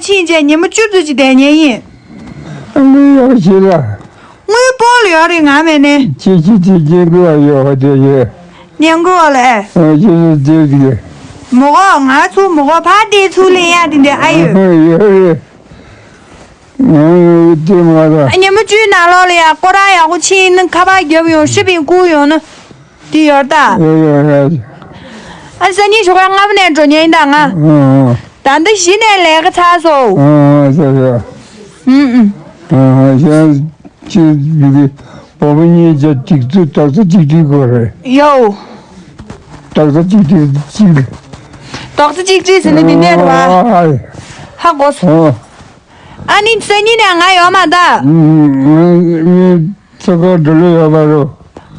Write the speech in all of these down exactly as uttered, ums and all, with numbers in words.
ཕྱིན་རྗེས་ཉི་མ་བཅུ་ཙམ་ཅིག་བསྡད་ཉན་ཡིན། དངུལ་ཡག་ཤོས་ལ། དངུལ་སྤོ་ལ་ཡོད་རེད་ང་མེད་ནས། ཁྱེད་ཁྱེད་ཁྱེད་ཉན་དགོས་པ་ཡོད་པ་དེ་ཡོད། ཉན་དགོས་པ་ལ་ཨེ། ཨ་ཁྱེད་ཚོ་བསྡད་ཀྱི། མོ་གོ་ང་ཚོ་མོ་གོ་ཕ་དེ་ཚུར་ལེན་ཡ་དེ་འདྲ་ཨ་ཡོད། ཡོད་རེད། ང་ཡོད་དེ་མ་ར། ཉི་མ་བཅུའི་ནང་ལོགས་ལ་ཡ་སྐོར་ར་ཡག་པོ་ཕྱིན་ན་ཁ་པར་རྒྱབ་ཡོང་ཤི་པིང་བསྐུར་ཡོང་ན། དེ་ཡོད་ད། ཡོད་ཡོད་ཡོད། ཨ་སང་ཉིན་ཞོགས་པ་སྔ་མོ་ནས་འགྲོ་ཉན་ཡིན་ད་ང་། ཨ་ཨ། ད་ལྟ་གཞི་ནས་ལས་ཀ་ཚར་སོང་། ཨ་ཨ་ཟེར་ཡོད། ཨུམ་ཨུམ། ཨ་ཨ་ཡང་ཅི་ཡི་གེ་པོ་པོ་གཉིས་བརྒྱ་གཅིག་ཙུ་རྡོག་རྩ་གཅིག་སྒྲིལ་དགོས་རེད། ཡོ། རྡོག་རྩ་གཅིག་སྒྲིལ་གཅིག་རྡོག་རྩ་གཅིག་སྒྲིལ་ཟེར་ན་དེ་འདྲས་རེད་བ། ཨ་ཨ། ཧ་གོ་སོང་། ཨ་ཨ། ཨ་ནི་སང་ཉིན་ནས་ང་ཡོང་མ་ད། ཨུམ་ཨུམ། ང་ཚོ་ཁ་འགྲོ་ལོས་ཡོད་པ་རོ།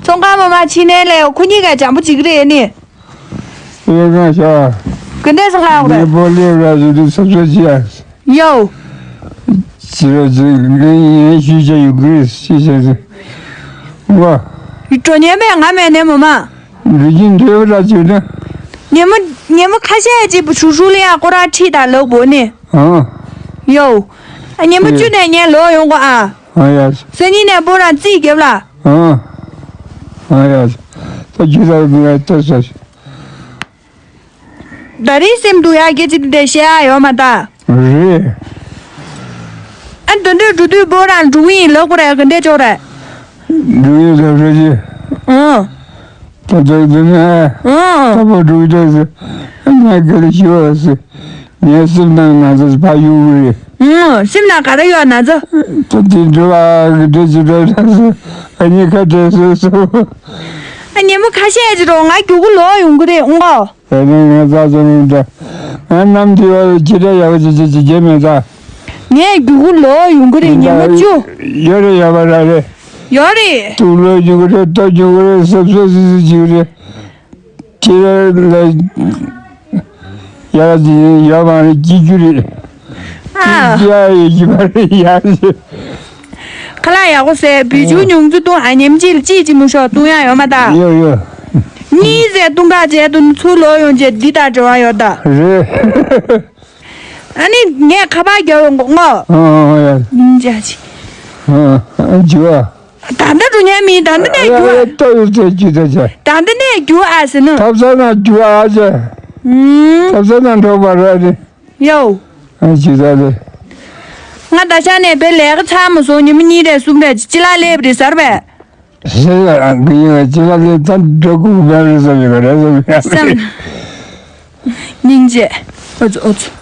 ཚོང་ཁང་མ་མ་ཕྱི་ནས་ལས་ཁོ་གཉིས་ཀ་འཇམ་པོ་ཅིག་རེད་ནི། ཡོད་ང་ཤ། དགོན་སྡེ་སོགས་ལ་ངས་པོ་ལེ་ར་ཞུ་དུས་སོབ་སོབ་ཅི་ཡ། ཡོ། ཅི་ར་ཅི་ངས་ངས་ཤུལ་བྱ་ཡོད་གི་ཤི་བྱ་ཟི། ཝ། འགྲོ་ཉན་པས་ང་མེད་ནས་མོ་མ། འགྲོ་གིན་འདོད་པ་ར་ཅིག་ན། ཉི་མ་ཉི་མ་ཁ་ཤས་ཅིག་བུ་ཧྲུག་ཧྲུག་ལ་ཡ་སྐོར་ར་ཁྲིད་ད་ལོག་བོ་ནི། ཨ། ཡོ། ཨ་ཉི་མ་བཅུ་ནས་ངས་ལོག་ཡོང་གོ་ཨ། ཨ་ཡ། སང་ཉིན་ནས་པོ་རང་རྩིས་རྒྱབ་ལ། ཨ། ཨ་ཡ། ད་རྒྱུ་ད་ང་ལྟ་ས། ད་རེས་སེམས་སྡུག་ཡག་སྐད་ཆ་འདི་འདྲ་བཤད་ཡག་ཡོད་མ་ད། རེད། ཨ་འདི་འདྲ་འགྲོ་དུས་པོ་རང་འགྲོ་གི་ཡིན་ལབ་དགོས་རེད་ག་འདྲ་ཅོག་རེད། འགྲོ་ཡིན་ལབ་རེད་ཅེ། ཨང་། ད་ད་འདི་ནས། ཨང་། ད་པོ་འགྲོ་གི་འདུག་ཟེར། ཨ་ང་ག་རེ་ཞུ་བ་ཟེར། ངའི་སེམས་ནང་ན་ཚ་ཕ་ཡུལ་རེད། ཨང་། སེམས་ནང་ག་རེ་ཡོད་ན་ཚ། ད་འདི་འགྲོ་བ་གི་འདྲ་ཅི་འདྲ་འདྲ་ཟེར། ཨ་ནི་ཁ་བྲལ་སོང་སོང་། ཨ་ཉི་མ་ཁ་ཤས་ཅིག་རོ་ང་རྒྱུག་གུ་ལོག་ཡོང་གི་རེད་ཨང་གོ། ད་ནི་ང་རྩ་ཚོ་མི་འདྲ། ང་གནམ་དུས་བ་ཅི་འདྲ་ཡག་པོ་ཅི་ཅི་ཅི་བྱེད་མེད་ད། ངས་རྒྱུག་གུ་ལོག་ཡོང་གི་རེད་ཉི་མ་བཅུ། ཡོད་རེད་ཡོད་པ་ར་རེད། ཡོད་རེད། ཏུག་ལོ་རྒྱུག་གི་རེད་ཏོ་རྒྱུག་གི་རེད་སབ་སོ་སི་སི་རྒྱུག་གི་རེད། ཁྱེད་རང་ལ་ཡར་ཡོད་མ་རེད་སྐྱིད་རྒྱུ་རེད། ཨ། སྐྱིད་རྒྱུ་ཡོད་ཀྱི་མ་རེད་ཡར། ཁ་ལག་ཡག་པོ་ཟས་བུ་ཆུང་ཉུང་ཚུ་བཏུང་ཨ་ཉེམ་གཅིག་ལ་གཅིག་གཅིག་མུ་ཤོག་བཏུང་ཡག་ཡོད་མ་ད། ཡོད་ཡོད། གཉིས་ཟས་བཏུང་ག་བྱས་དུ་ཚུར་ལོག་ཡོང་རྗེས་འདི་དང་འབྲེལ་བ་ཡོད་ད། རེད། ཨ་ནི་ངས་ཁ་པར་རྒྱབ་ཡོང་གོ་ངོ་། ཨ་ཨ་ཡ། སྙིང་རྗེ་ཆེ། ཨ་ཨ་འགྱུར་བ། ད་ལྟ་འགྲོ་ཉན་མིན་ད་ལྟ་ནས་རྒྱུག་ཨ། ལྟ་ཡོད་ཚད་ཅི་ད་ཆ། ད་ལྟ་ནས་རྒྱུག་ཨ་ཟེར་ན། ཐབ་ས་ན་རྒྱུག་ཨ་ཆ། ཨུམ། ཐབ་ས་ན་འགྲོ་བ་ར་ནི། ཡའོ། ཨ་ཅི་ད་ལེ། ང་ད་ཆ་ནས་བེ་ལས་ཀ་ཚར་མ་སོང་ཉི་མ་གཉིས་རེ་གསུམ་རེ་ཅི་ལ་ལེབ་རེ་ཟར་བས། ཤེས་ཡ་ཨ་གི་ཡིན་ཅི་ལ་ལེ་ད་འགྲོ་ཀུ་བེ་རེ་ཟ་བི་ག་རེ་ཟ་བི་ཡ། སེམས། སྙིང་རྗེ། ཨོ་ཙི་ཨོ་ཙི།